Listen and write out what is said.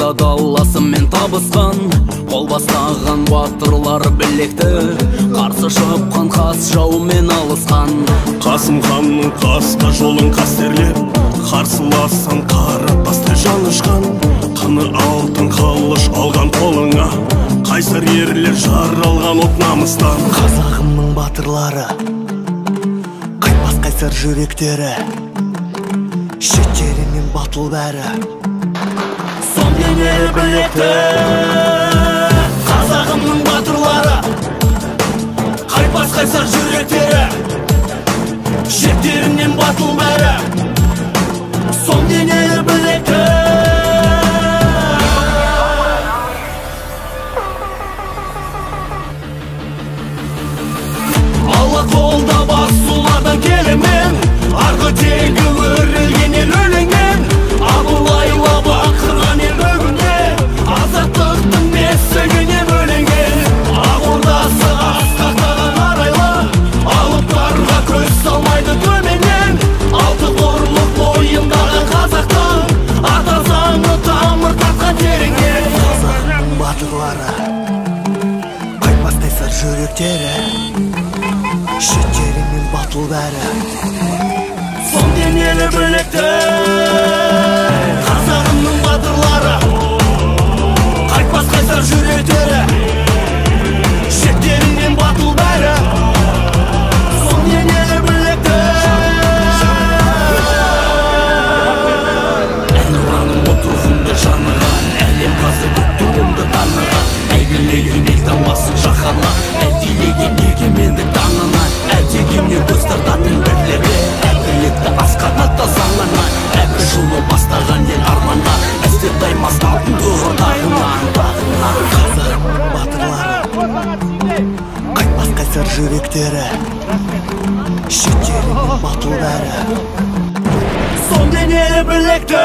Орда даласымен табысқан, қол бастаған батырлар білекті, қарсы шапқан қас жаумен алысқан. Қасым ханның қасқа жолын қастерлеп, қарсыласқан қара тастай жанышқан, қаны алтын қылыш алған қолыңа, қайсар ерлер жаралған от намыстан. Қазағымның батырлары, қайтпас қайсар жүректері, шеттерінен батыл бәрі, сом денелі білекті. Қазағымның батырлары, қайтпас қайсар жүректері, шеттерінен батыл бәрі, сом денелі білекті. Ала қолда басулардан келемен, арғы тегі өрілген ел өлеңмен, Абылайла бақырған ел бүгінде, азаттықтың бесігіне бөленген. Ақ ордасы асқақтаған арайлы, алыптарға көз салмайды төменнен, алты құрлық бойындағы қазақтың ата заңы тамыр тартқан тереңнен. Қазағымның батырлары, қайтпас қайсар жүректері, шеттерінен батыл бәрі, сом денелі білекті. Қазағымның батырлары, қайтпас қайсар жүректері, шеттерінен батыл бәрі, сом денелі білекті. Әнұраным от рухымды жаныған, әлем қазір көк туымды таныған, әйгілеген ел таңбасын жаһанға, әлдилеген егемендік таңына, әлдекімнен көз тартатын бірлерге, әділетті асқақтата заңына, Әбішұлы бастаған ел арманға, әсте таймас алтын тұғыр тағына. Қазағымның батырлары, қайтпас қайсар жүректері, шеттерінен батыл бәрі, сом денелі білекті.